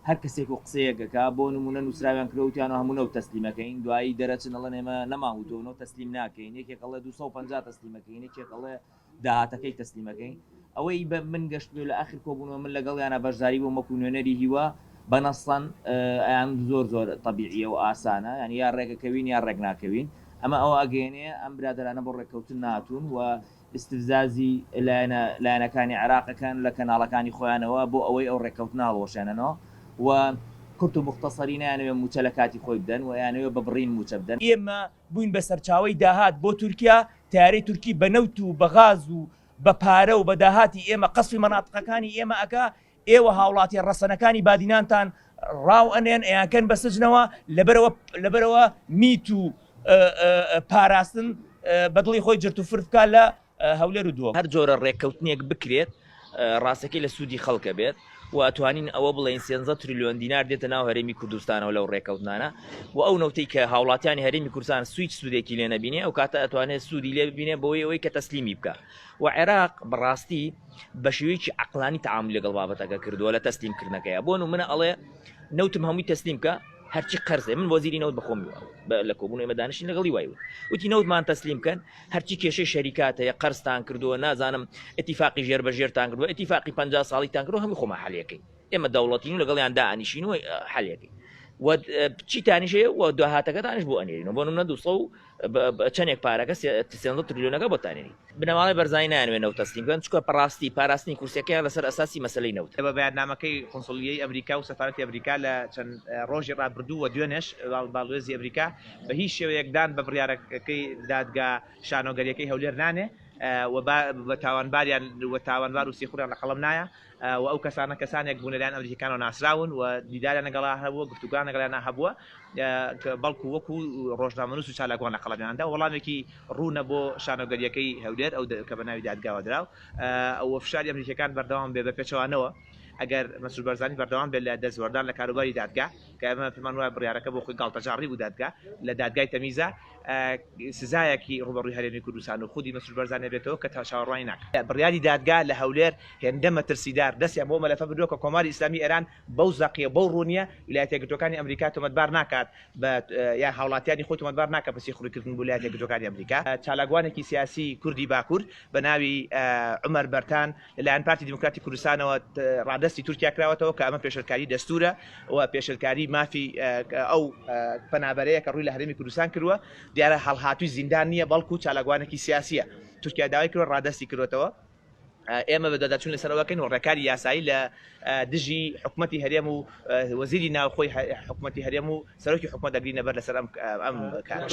هەر کەسێک و قسەیەک ئەکا، بۆ نموونە نووسراویان کردووە وتیانە هەموو نەوت تەسلیم ئەکەین، دوایی دەرەچن ئەڵێن ئێمە نەمان وتووە نەوت تەسلیم ناکەین، یەکێک ئەڵێ 250 تەسلیم ئەکەین، یەکێک ئەڵێ داهاتەکەی تەسلیم ئەکەین. ئەوەی بە من گەشتبێ لە ئاخر کۆبوونەوە من لەگەڵیانا بەشداری بووم وەکوو نوێنەری هیوا بە نەسەن ئەیان زۆر زۆر تەبیعیە و ئاسانە یانی یا ڕێک ئەکەوین یا ڕێک ناکەوین ئەمە ئەوە ئەگەیەنێ ئەم برادەرانە بۆ ڕێککەوتن نەهاتوون و ئیستفزازی لایەنە لایەنەکانی عێراق ئەکەن لە کەناڵەکانی خۆیانەوە بۆ ئەوەی ئەو ڕێککەوتنە هەڵوەشێننەوە و کورت و موختەسەری نایانەوێ مووچە لە کاتی خۆی بدەن و ئەیانەوێ بە بڕین مووچە بدەن. ئێمە بووین بە سەرچاوەی داهات بۆ تورکیا، تەیارەی تورکی بە نەوت و بە غاز و بە پارە و بە داهاتی ئێمە قەسفی مەناتقەکانی ئێمە ئەکا، ئێوە هاوڵاتیە ڕەسەنەکانی بادینانتان ڕاو ئەنێن ئەیانکەن بە سجنەوە، لەبەرئەوە لەبەرئەوە میت و پاراستن بە دڵی خۆی جرت و فرت بکا لە هەولێر و دهۆک. هەر جۆرە ڕێککەوتنێک بکرێت ڕاستەکەی لە سوودی خەڵکە بێت و ئەتوانین ئەوە بڵێین سێنزە تریلیۆن دینار دێتە ناو هەرێمی کوردستانەوە لەو ڕێککەوتنانە و ئەو نەوتەی کە هاوڵاتیانی هەرێمی کوردستان سویچ سوودێکی لێ نەبینێ ئەو کاتە ئەتوانێت سوودی لێ ببینێ بۆی ئەوەی کە تەسلیمی بکە و عێراق بەڕاستی بە شێوەیەکی عەقڵانی تەعامولی لەگەڵ بابەتەکە کردووە لە تەسلیم کردنەکەیە بۆ نمونە ئەڵێ نەوتم هەمووی تەسلیم کە هەرچی قەرزێ من وەزیری نەوت بەخۆم لە کۆبوون ئێمە دانیشتین لەگەڵی وای وت وتی نەوتمان تەسلیم کەن هەرچی کێشەی شەریکات هەیە قەرزتان کردووە نازانم ئیتیفاقی ژێر بە ژێرتان کردووە ئیتیفاقی 50 ساڵیتان کردووە هەمووی خۆمان حەلەکەین ئێمە دەوڵەتین و لەگەڵیان دائەنیشین و حەلەکەین و چیتانیش هەیە و داهاتەکەتانیش بۆ ئەنێرینەوە بۆ نمونە 200 چەندێک پارەکە سێنزە تریلیۆنەکە بۆ تانێنی بنەماڵەی بەرزانی نایانەوێت نەوت تەسلیم بکەن چونکە پەڕاستی پاراستنی کورسیەکەیان لەسەر ئەساسی مەسەلەی نەوتە. بە بەیاننامەکەی قونسڵییەی ئەمریکا و سەفارەتی ئەمریکا لە چەند ڕۆژی ڕابردوو و دوێنێش باڵوێزی ئەمریکا بە هیچ شێوەیەک دان بە بڕیارەکەی دادگا شانۆگەرییەکەی هەولێر نانێ و بە تاوانباریان و تاوانبار و سیخوڕیان لە قەڵەم نایە و ئەو کەسانە کەسانێک بوون لەلایەن ئەمریکیەکانەوە ناسراون و دیداریان لەگەڵا هەبووە گفتوگۆیان لەگەڵیانا هەبووە بەڵکو وەکو ڕۆژنامەنووس و چالاکوان لە قەڵەمیان دا وەڵامێکی ڕوونە بۆ شانۆگەرییەکەی هەولێر ئەو کە بە ناوی دادگاوە درا و فشاری ئەمریکیەکان بەردەوام بێ بە پێچەوانەوە ئەگەر مەسرور بارزانی بەردەوام بێت لە دەستوەردان لە کاروباری دادگا کە ئێمە پێمان وایە بڕیارەکە بۆ خۆی گاڵتەجاڕی بوو دادگا لە دادگای تەمیزە سزایەکی ڕووبەڕووی هەرێمی کوردستان و خودی مەسرور بارزانی بێتەوە کە چاوەڕوانی ناکرێت. بڕیاری دادگا لە هەولێر هێندە مەترسیدار دەستیان بۆ مەلەفە بردووە کە کۆماری ئیسلامی ئێران بەو زەقیە بەو ڕوونیە ویلایەتە یەکگرتووەکانی ئەمریکا تۆمەتبار ناکات بە یا هاوڵاتیانی خۆی تۆمەتبار ناکات بە سیخوڕیکردن بۆ ویلایەتە یەکگرتووەکانی ئەمریکا. چالاکوانێکی سیاسی کوردی باکوور بە ناوی عومەر بەرتان لەلایەن پارتی دیموکراتی کوردستانەوە ڕادەستی تورکیا کراوەتەوە کە ئەمە پێشێلکاری دەستوورە و پێشێلکاری مافی ئەو پەنابەرەیە کە ڕووی لە هەرێمی کوردستان کردووە دیارە هەڵهاتووی زیندان نییە بەڵکو چالاکوانێکی سیاسیە تورکیا داوای کردووە ڕادەستی کردوێتەوە ئێمە بەدواداچوون لەسەر ئەوەکەین و ڕێکاری یاسایی لە دژی حکومەتی هەرێم و وەزیری ناوخۆی حکومەتی هەرێم و سەرۆکی حکومەت دەگرینە بەر لەسەر ئەم ئەم کارەش.